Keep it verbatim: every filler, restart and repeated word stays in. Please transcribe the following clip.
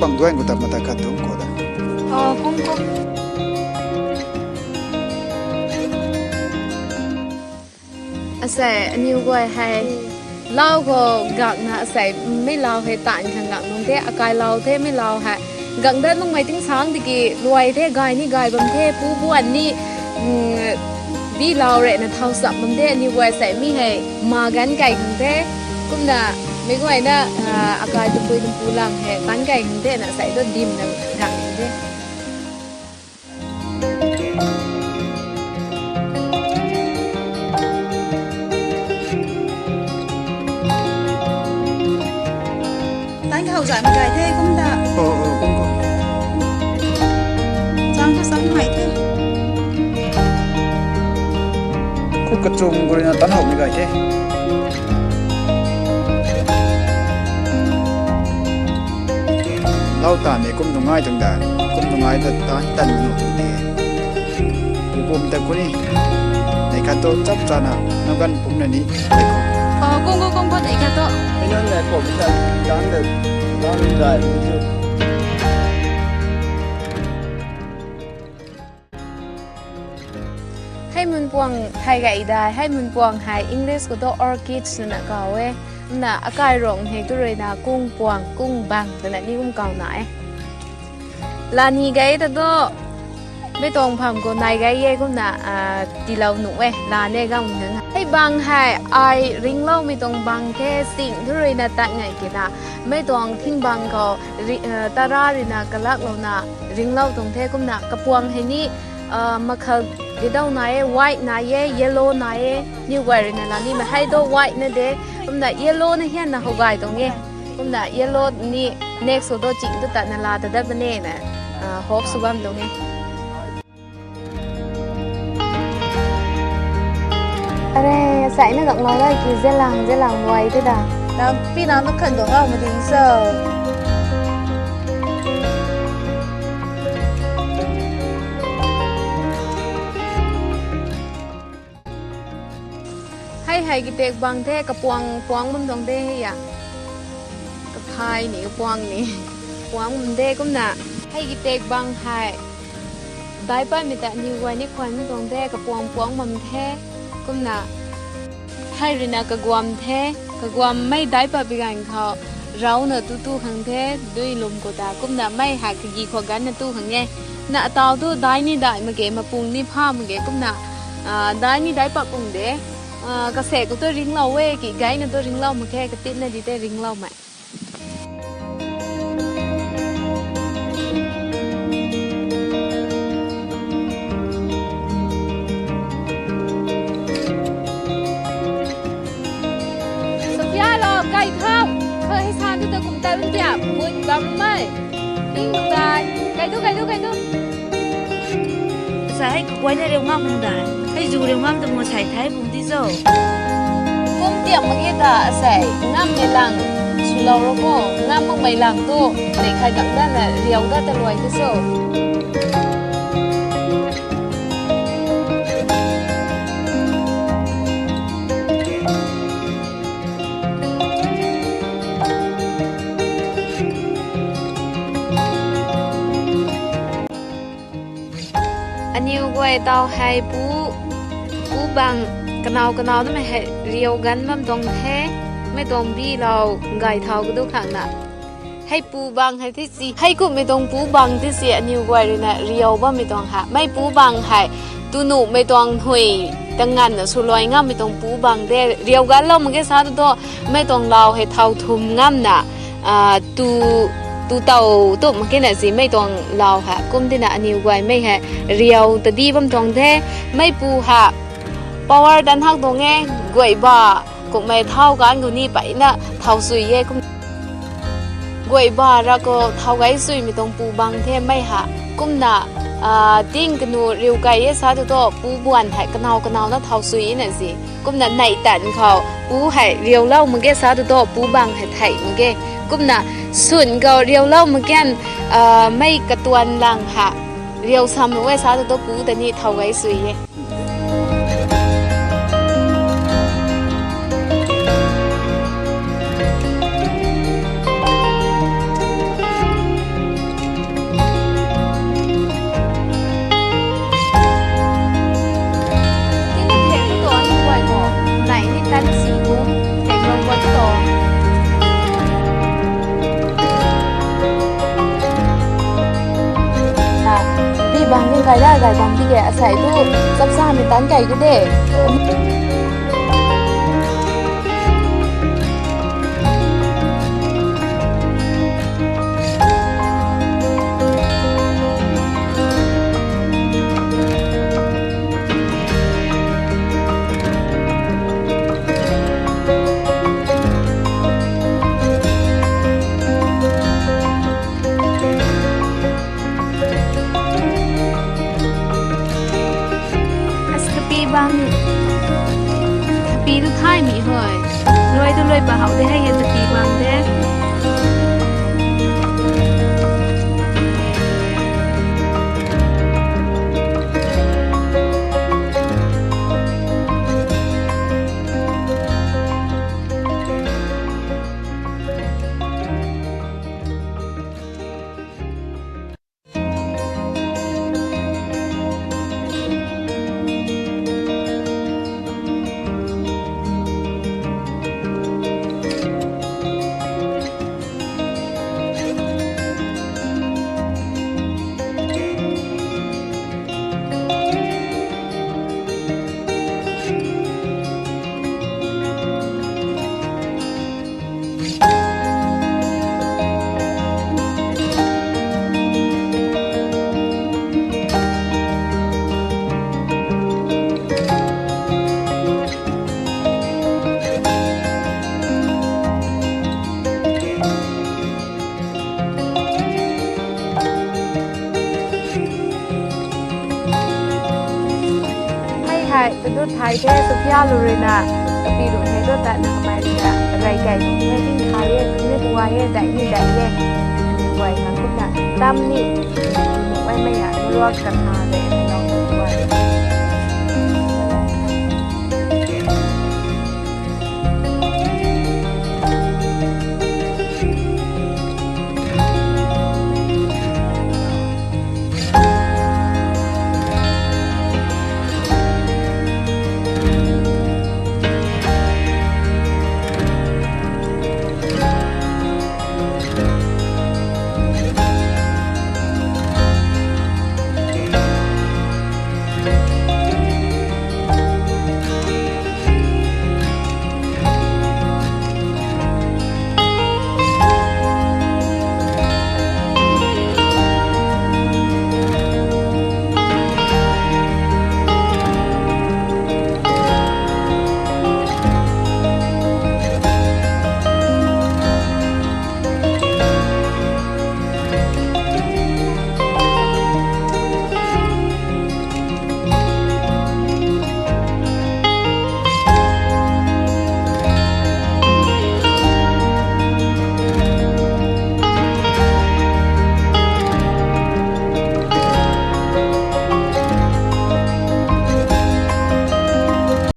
Pang duan khou ta mata khat dum khou da. Oh, kum kum. Asei, aniw guay hei. Lau khou gakna asei, mei lau hei tan khang gak nung the, akai lau the, mei lau hei. Gak dat nungmei ting sang tiki, luai the, gay ni gay bam the, pu buan ni, mm, bi lau re na thau sap bam the, aniw guay asei, mi hei, ma gan kai khang the. Kumna, mei guay na, ah, akai tumpui tumpu lang hei, tan kai khang the, na asei, do dim na gak khang the. Tan khou zan kai the kum ta. Oh, oh, kum kum. Chang khou sam mai the. Khut kachum khou rui na tan hou mei gay the. Lau tan ni kum nungai tuang da, kum nungai ta tan tan nu tuang de. Kum kum ta kuni. Nei khat tu chap chana, nang gan pum na ni. Oh, kum kum kum kum nei khat tu. Ei nang nei kum ta, tan ta, tan gay ni tu. Hei mun puang hei gay dai, hei mun puang hei English khou tu orchids na kau e. Na akai rong hei tu rui na kung puang, kung bang, twna ni kum kau na e. Lani gay ta tu, mei tuang pham khou nai gay e kumna, ah, tiilou nuh e, lane gam nang. Hei bang hei, ai ringlou mei tuang bang the, sing tu rui na tat ngai kina. Mei tuang thing bang khou, ri-, ah, tara rui na kalak lou na, ringlou tuang the kumna, kapuang hei ni, ah, makhal gidau nai e, white nai e, yellow nai e, niw guay rui na la ni ma hei do white na de, kumna yellow na hian na hou gay tuang e, kumna yellow ni next khou do ching tu tat na la ta dat bane na, ah, hope sw bam tuang e. Are, sai na gak lou da ki zelang, zelang luai te da. Nang pi nang tu khan tuang a ma ding so. Hei hei kitek bang the, kapuang, puang bam tuang the hei a. Kaphai ni, kapuang ni. Puang bam the kumna. Hei kitek bang hei. Daic patmei ta aniw guay ni khwan tuang the, kapuang puang bam the. Kumna. Hei rui na kaguam the, kaguam mei daic pat bi ganv khou. Rau na tu tu khang the, dui lum khou ta. Kumna mei hei kagi khou ganv na tu khang e. Na ataw tu daic ni daic mak ge, mapung ni pha mak ge. Kumna, ah, daic ni daic pat pung de. Ah, kasek khou tu ringlou e, ki gay na tu ringlou mak khe, katit na di te ringlou mei. Sophia lo, kai thau. Khou hei san tu ta kum ta run tia, bun bam mei. Ning bam dai. Kai tu, kai tu, kai tu. Sa hei kaguay na riu ngam bam dai. Hei zu riu ngam ta mo sai thai bum di zo. Kum tiam mak ge ta asei, ngammei lang, swlou ro kho, ngam makmei lang tu, neih khai gak dana riau dat ta luai tu so. Aniw guay taw hei pu, pu bang kanow kanow namei hei riau ganv bam tuang the, mei tuang bilou gay thau kadu khang na. Hei pu bang hei the si, hei kumhmei tuang pu bang the si, aniw guay rui na riau bammei tuang ha. Mei pu bang hei, tu nuhmei tuang hui, ta nganvna swluai ngammei tuang pu bang the, riau ganvlou mak ge sa tu tu, mei tuang lau hei thau thum ngamna, ah, tu, tu taw tu mak ge na si, mei tuang lau hei, kum tina aniw guay mei hei, riau ta di bam tuang the, mei pu hei, power tan hak tuang e, guay ba, kumhmei thau ganv khou ni peyna thau sui e, kum. Guay ba ra khou thau gay suimei tuang pu bang the mei hei. Kumna, ah, ting kanu riu kai e sa tu tu pu buan hei kanow kanow na thau sui na si. Kumna neih tan khou pu hei riaulou mak ge sa tu tu pu bang hei thei mak ge. Kumna sun khou riaulou mak gan, ah, mei katuan lang hei riau sam mak e sa tu tu pu ta ni thau gay sui e. Tan kai ka de. As tapi bang, tapi tu thaymei hoi. Luai tu luai pa how de hei, hei tapi bang de. Hei hei, tadu thay the, Sophia lu ruina, kapi lu hei ru tatna kamei ruina, rey kai lu hei, ting thay e, tuni tuay e, dai ni dai e, ani guay na kumna, tam ni, mei mei a, ruak katha de, nang